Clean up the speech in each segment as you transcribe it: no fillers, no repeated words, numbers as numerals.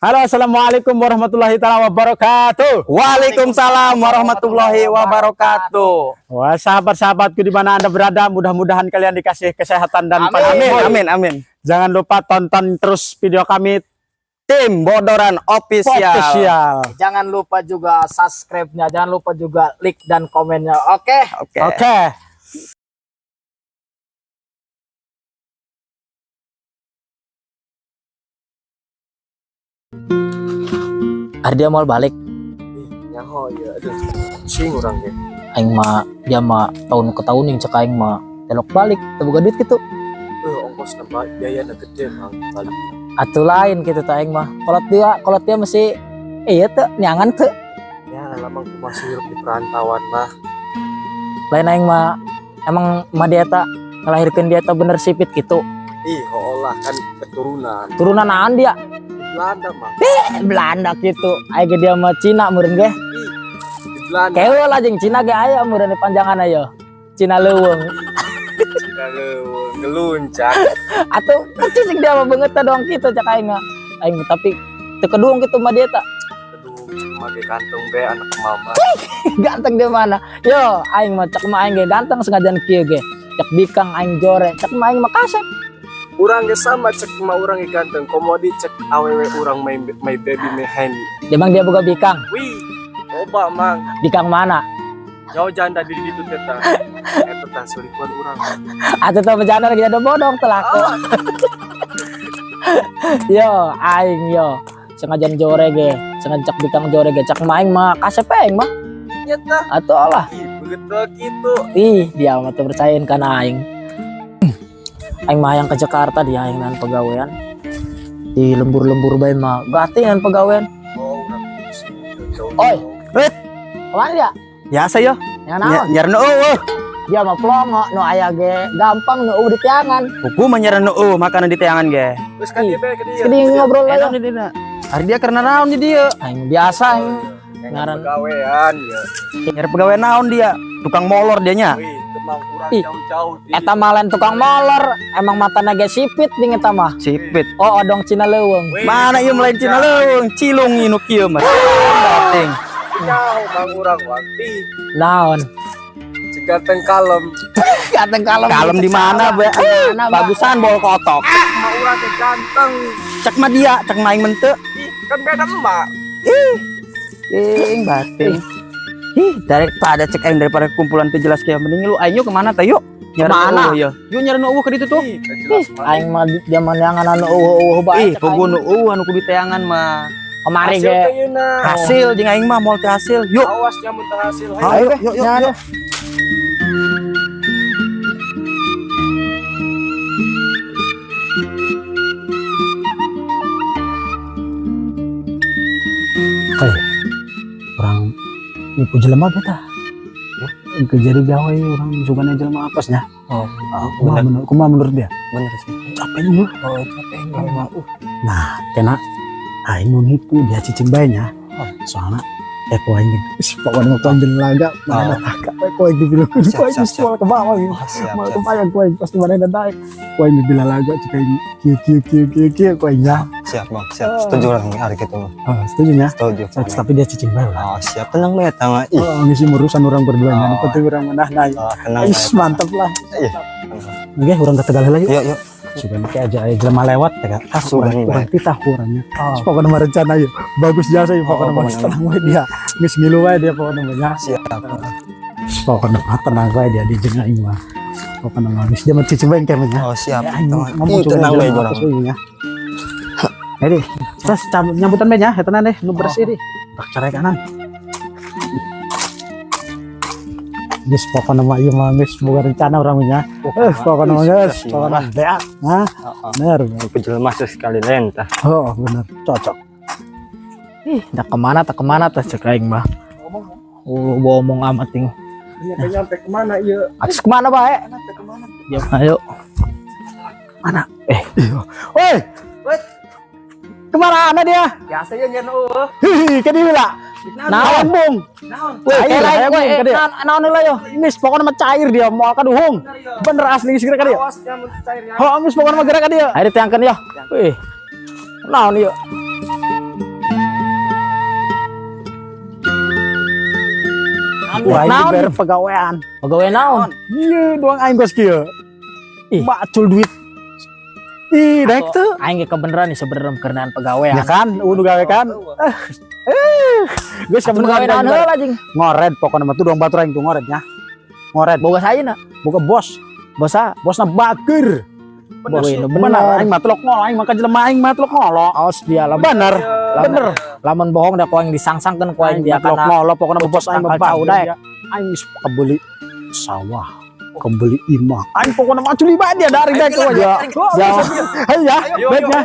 Halo, assalamualaikum warahmatullahi taala wabarakatuh. Waalaikumsalam warahmatullahi wabarakatuh. Wah, sahabat-sahabatku di mana Anda berada, mudah-mudahan kalian dikasih kesehatan dan Amin. panjang Amin, umur. amin, amin. Jangan lupa tonton terus video kami. Tim Bodoran Official. Official. Jangan lupa juga subscribe-nya, jangan lupa juga like dan komennya. Oke. Oke. Oke. Ari dia mau balik. Nyaho ya, aduh, pusing urang ge. Aing mah dia mah tahun ke tahun yang cek aing mah telok balik, teu boga duit gitu. Eh, ongkos nambah biaya na gede, Mang, balik. Atuh lain gitu tah aing mah. Kolot dia masih iya teu nyangan teu. Ya lama aku masih hidup di perantauan mah. Lain aing mah emang mah dia ta ngelahirkeun dia ta bener sipit gitu. Ih, olah kan keturunan Turunan naon dia? di Belanda, Mang. Belanda gitu. Aing ge dia mah Cina meureun ge. Di Belanda. Kewe lah jeung Cina ge aya meureun panjangan aya. Cina leuweung. Cina leuweung ngeluncak. Atau kecil sing dia mah beungeut doang gitu cek aing mah. Aing mah tapi teu kedung gitu mah dia ta. Aduh, cuma ge ganteng be anak mama. Ganteng di mana? Yo, aing mah cek mah aing ge ganteng sengajan kieu ge. Cek bikang aing jore, cek mah aing mah kasep. Urang ge sama cek mah urang ge ganteng. Komodi cek awewe urang my, my baby my honey. Emang dia boga bikang. Wih, loba, Mang. Bikang mana? Jauh janda di ditu teh tah. Eta tah selingkuhan urang. Atau teh bejana lagi ada bodong telaku. Yo, aing yo. Sengajan jore ge, sengaja cek bikang jore ge, cek mah aing mah kasep aing mah. Nya tah. Atuh lah. Ih, begitu gitu. Ih, dia mah teu percayain kana aing. Aing mah hayang ke Jakarta dia aing nan pegawean. Di lembur-lembur bae mah gati nan pegawean. Oh, urang pusing. Jauh. Oi. Kemana dia? Biasa yo. Yang naon? Nyar nu eueuh. Dia mah plongo nu aya ge gampang nu eueuh di teangan. Buku mah nyar nu eueuh makanan di teangan ge. Terus kan dia be ke dia. Jadi ngobrol lah. Enak di dina. Ari dia karena naon di dia? Aing biasa aing Ngaran Ngaran. pegawean ya. Nyari pegawai naon dia? Tukang molor dia nya. Wih, temang urang Ih, jauh-jauh di eta mah lain tukang molor, emang matana ge sipit ding eta mah. Sipit. Oh, odong Cina leuweung. Wih, Mana ieu melain Cina leuweung, cilung ieu nu kieu mah. Dating. Jauh mang urang wang. Ih, Naon? cek ganteng kalem. Ganteng kalem. Kalem di mana, Be? Mana, Ba? Bagusan bol kotok. Mah urang teh ganteng. Cek mah dia, cek mah aing menteu. Ih, kan beda emak. Ing batin. Ih, daripada cek aing daripada kumpulan teu jelas kieu mending lu aing yuk kemana teh yuk? Nyari Kemana? nu eueuh, ya. Yuk nyari nu eueuh ke ditu tuh. Ih, teu jelas mah. Aing mah zaman yang anu eueuh-eueuh bae. Ih, Cek aing. puguh nu eueuh anu kudu teangan mah. Kemari Hasil ge. teh yeuna. Hasil jeung aing mah moal teh hasil. Yuk. Awas nyamun teh hasil. Ayo, yuk, yuk, Nya, yuk. Urang nipu jelema beta. Jadi gawe urang sugana jelema apesnya. Oh, Kumaha menurut, kumaha menurut dia? Bener sih. Capek juga. Oh, capek enggak. Nah, kena aing mau nipu dia cicing bae nya. Soalnya ku aing si pokoknya mau anjing laga mana taka ku aing dibilang ku aing soal ke bawah gitu. Siap, Mau kebayang ku aing pasti mana daek. Ku aing dibilang laga cik aing kieu kieu kieu kieu kieu ku aing nya. Siap, Bang, siap. Setuju orang hari gitu mah. Oh, setuju nya. Setuju. Tapi dia cicing bae lah. Oh, siap, tenang bae tama. Ih, Oh, ngisi urusan orang berdua nya. Oh. Penting orang mana nah. oh, tenang Ih, bae. mantap lah. Iya. Oke, urang ke Tegal heula yuk. Yuk, yuk. Sugan kayak aja aya jelema lewat ya kan. Ah, Sugan urang bae. urang titah urangnya. Oh. Pokoknya mah rencana yuk. Bagus jasa yuk pokoknya Oh, mah pokoknya. tenang wae dia. Geus ngilu wae dia pokoknya mah nya. Siap. Pokoknya mah tenang wae dia di jeung aing mah. Pokoknya mah geus dia mah cicing bae engke mah nya. Oh, siap. Ya, aing Tenang. ngomong Ih, coba tenang bae jelema urang. atas we nya. Jadi, terus nyambutan bae nya, eta deh, nu bersih deh. Tak cerai kanan. Geus pokoknya mah ieu mah geus boga rencana urang mah nya. Eh, pokoknya mah geus, pokoknya beak. Nah, bener. Jelema sekali lain tah. Oh, bener, cocok. Ih, dah kemana tak kemana tah cek aing mah. Oh, ngomong amat ting. Nyampe nyampe kemana ieu? Atus kemana bae? Nyampe kemana? Ya, ayo. Mana? Eh, iya. Woi. Kemana ana dia? Biasa ya nyar nu eueuh. Hihi, ke dieu lah. Naon? Bung. Woi, Cair, lain hayang woi, bung, ke dia. naon naon heula yo. Geus pokoknya mah cair dia moal kaduhung. Bener asli geus gerak ka dia. Awas nyamun cair ya. Oh, geus pokoknya mah gerak ka dia. Ayo diteangkeun yo. Wih. Naon ieu? Wah, ini Naon? Dibere pagawean. Pagawean naon? Iya, doang aing kos kieu. Ih. Macul duit. Ih, daek tuh. Aing ge kebeneran nih sebenarnya kerenaan pagawean. Ya kan, udah gawe kan. Eh, geus Atuh kebeneran gawe naon heula jeung ngored pokoknya mah tuh doang batur aing tuh ngored ya. Ngored. Boga saya na. Boga bos. Bosa. Bosna bager. Bos Wih, nu bener bener. aing mah telok ngolo, aing mah ka jelema aing mah telok ngolo. Aos dia lamun Bener. Bener. Lamun bohong da ku aing disangsangkeun ku aing Aing dia mah telok kana ngolo pokoknya mah bos aing mah tangkal cau bager. daek. Dia. Aing geus kebeli sawah, kebeli imah. Aing pokoknya mah culi bae dia dari daek aja. Jauh. Ayo ya, baik ya.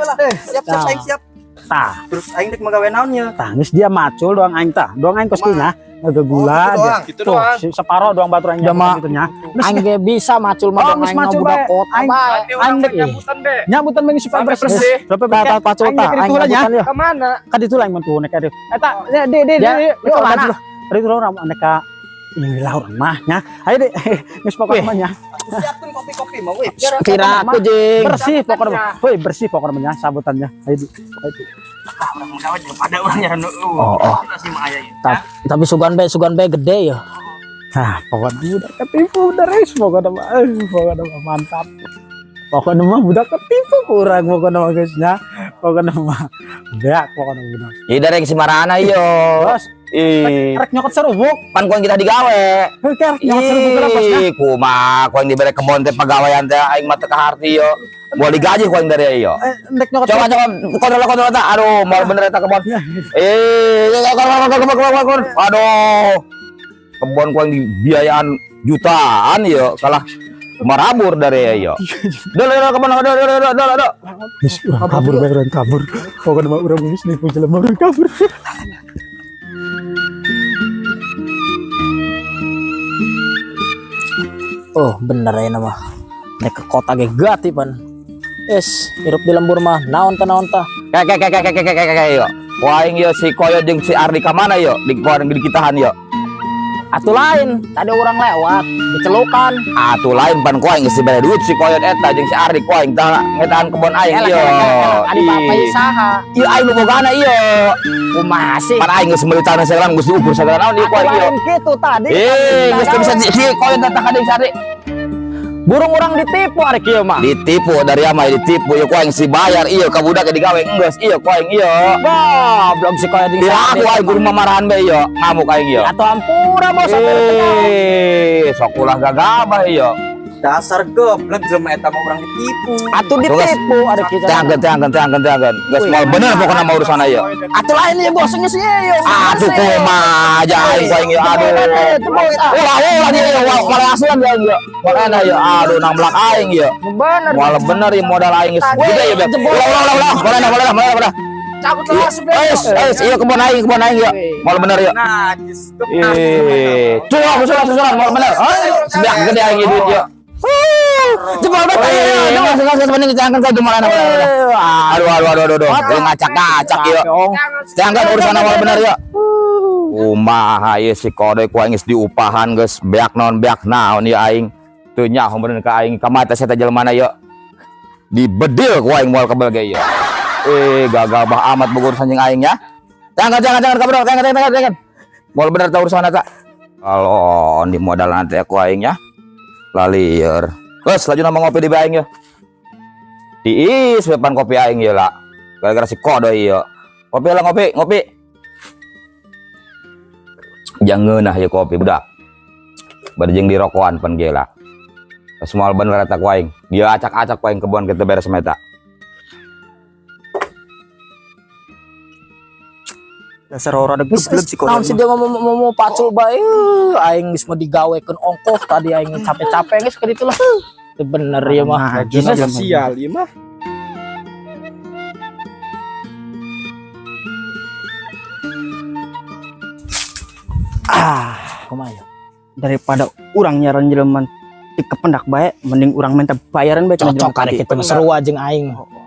Siap, siap, aing siap. Tah, Terus aing rek magawe naon nya? tah geus dia macul doang aing tah. Doang aing kos kieu nya, ngagegula Oh, gitu dia. doang. Gitu Tuh, doang. separo doang batur aing Dia mah gitu nya. Aing ge bisa macul mah Oh, dong geus aing mah macul budak bae. kota Aing- bae. Nanti urang Aing mah dek. nyambutan be. Nyambutan mah supaya Sampai bersih. bersih. Sampai Tah tah pacul Aing tah dek aing itu lah nya. nyambutan ya. Kemana? Ka ditu lah aing mah tuh nek ka ditu. Eta de de Ya, de. ke mana? Tadi itu orang nek ka ini lah urang mah nya. Ayo deh, geus pokokna mah nya. Siapkeun kopi-kopi mah weh. Kira aku jeung Bersih pokokna mah. Woi, bersih pokokna mah nya sambutannya. Ayo di. Ayo di. Ada urang nyaran nu. Oh, oh. Tapi sugan bae gede ya. Nah, pokoknya budak ketipu udah res pokoknya mah. Pokoknya mah mantap. Pokoknya mah budak ketipu kurang pokoknya mah guys nya. Pokoknya mah beak pokoknya budak. Ih dari si Marana yo. Bos, Ih, rek nyokot serubuk. pan ku kita digawe. Heuh, rek nyokot serubuk lah bos nya. Ih, kumaha ku yang dibere kebon teh pagawean teh aing mah teu kaharti yo. Moal digaji ku aing dari yo. Rek nyokot Coba coba kontrol kontrol ta. Aduh, moal bener eta kebon. Eh, kontrol kontrol kontrol kontrol. Aduh. Kebon ku aing dibiayaan jutaan yo kalah marabur dari yo. Dol dol kebon dol dol dol dol dol. Geus, urang kabur bae urang kabur. Pokoknya mah urang geus nipu jelema urang kabur. Oh, bener ya nama. Nek ke kota ge gati pan. Es, hirup di lembur mah naon tah naon tah. Kayak kayak kayak kayak kayak kayak yo. Ku aing yo si Koyo jeung si Ardi ka mana yo? Di ku aing dikitahan yo. Atuh lain, tadi orang lewat, dicelukan. Atuh lain pan ku aing geus dibere duit si Koyot eta jeung si Ardi ku aing tah ngetaan kebon aing Elak, yo. elak, elak, elak. Adi bapak ieu saha? Ieu aing nu bogana ieu. Kumaha sih? Pan aing geus meuli tanah segala geus diukur segala naon ieu ku Atuh aing ieu. lain kitu tadi. Eh, geus teu bisa si Koyot eta ka deui si Ardi. Burung orang ditipu ari kieu mah. Ditipu dari ama ditipu ieu ku aing si bayar ieu ka budak digawe geus ieu ku aing ieu. Goblok si Koyot jeung si Piraku Ardi. aing kudu mamarahan bae ieu, ngamuk aing ieu. Atuh ampura bos sampai Eh, sok ulah gagabah ieu. Dasar goblok jelema eta mah urang ditipu. Atuh ditipu ari kieu. Teangkeun teangkeun teangkeun teangkeun. Geus moal bener pokona mah urusan ieu. Atuh lain ieu bos geus ieu. Aduh kumaha aja aing ku aing ieu aduh. Ulah ulah dia ieu malah asuhan dia aing ieu. Moal enak ieu aduh namblak aing ieu. Bener. Moal bener ieu modal aing geus gede ieu. Beb. Ulah ulah ulah ulah moal enak moal enak moal enak moal enak. Cabut lah asup deh. Es es ieu kebon aing ieu. Moal bener ieu. Najis. Eh, curang susulan susulan moal bener. Sebeak gede aing ieu duit ieu. Jebol bet aing ieu. Geus geus geus mending diangkeun ka moal enak moal enak. Aduh aduh aduh aduh aduh. Ngacak-ngacak ieu. Jangan urusan awal bener ya. Kumaha ieu si kode ku aing geus diupahan geus beak naon beak naon ieu aing. Teu nyaho bener ka aing ka mata saya jelema ieu. Dibedil ku aing moal kebel ge ieu. Eh gagabah amat boga urusan jeung aing ya. Jangan jangan jangan kabur jangan jangan jangan. Moal bener ta urusan eta. Kalau di modal nanti aku aing ya. Lalieur. Geus laju nama ngopi di aing ya. Diis depan kopi aing ieu lah. Gara-gara si kodo ieu. Kopi lah ngopi, ngopi. Jangan ngeunah ieu kopi budak. Bari jeung dirokoan pan ge lah. Geus moal bener eta ku aing. Dia acak-acak ku aing kebon kitu beres meta. Dasar orang ada Geus goblok si naon koyot. sih dia mau pacul bae. Aing geus mau digawekeun ongkoh tadi aing capek-capek geus ka ditu lah. Teu bener ieu mah. Najis Geus. jelema. Sial ieu mah. Ah, Kumaha ya? daripada urang nyaran jelema di kependak bae mending urang minta bayaran bae kana Cocok jelema karek tadi. kitu mah seru jeung aing.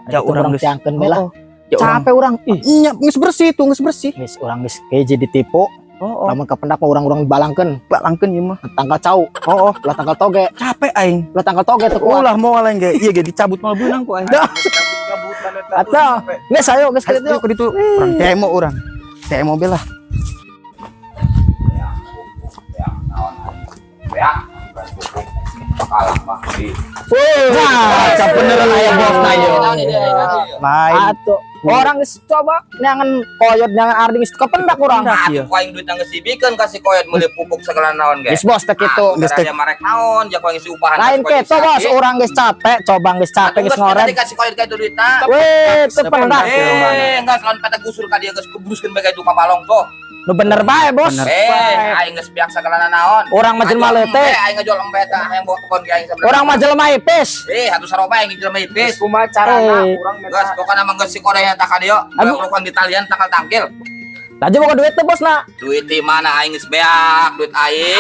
Ja Urang urang geus tiangkeun bae lah. Oh, oh. Ya urang. Capek urang. Ih, Nya geus bersih tuh, geus bersih. geus urang geus hiji ditipu. Oh, oh. Lamun kependak mah urang-urang dibalangkeun. Balangkeun ieu mah. Tangkal cau, Oh, oh. ulah tangkal toge, Capek aing. ulah tangkal toge teu kuat. Ulah moal aing ge. Ieu ge dicabut moal beunang ku aing. Cabutan eta. Atau geus ayo geus ka ditu. Ayo ke ditu. Urang demo urang. Demo be lah. Ya. Kalah mah. Wah, Nah, beneran aya bosna ieu. Lain. Atuh, orang geus coba neangan koyot, neangan ardi, geus kependak urang. Atuh ku aing duit geus dibikeun ka si koyot meuli pupuk segala naon ge. Geus, bos, teh kitu. Geus teh marek naon, ja ku aing isi upahan. Lain kitu, bos, urang geus capek, coba geus capek geus ngoret. Dikasih koyot ka itu duitna. Weh, teu pendak. Eh, enggak lawan pada gusur ka dia geus kebruskeun bae ka itu ka balong tuh. Nu bener bae, bos. Eh, aing geus biak segala naon. Urang mah jelema leutik. Aing ngajual embe tah hayang bawa kebon ge aing sabenerna. Urang mah jelema ipis. Eh, atuh saroba aing jelema ipis. Kumaha carana Eh. urang minta Geus pokona mah geus si Korea tak ka dieu. Geus di talian takal tangkil. Laju boga duit teh, bos na. Duit di mana aing geus beak, duit aing.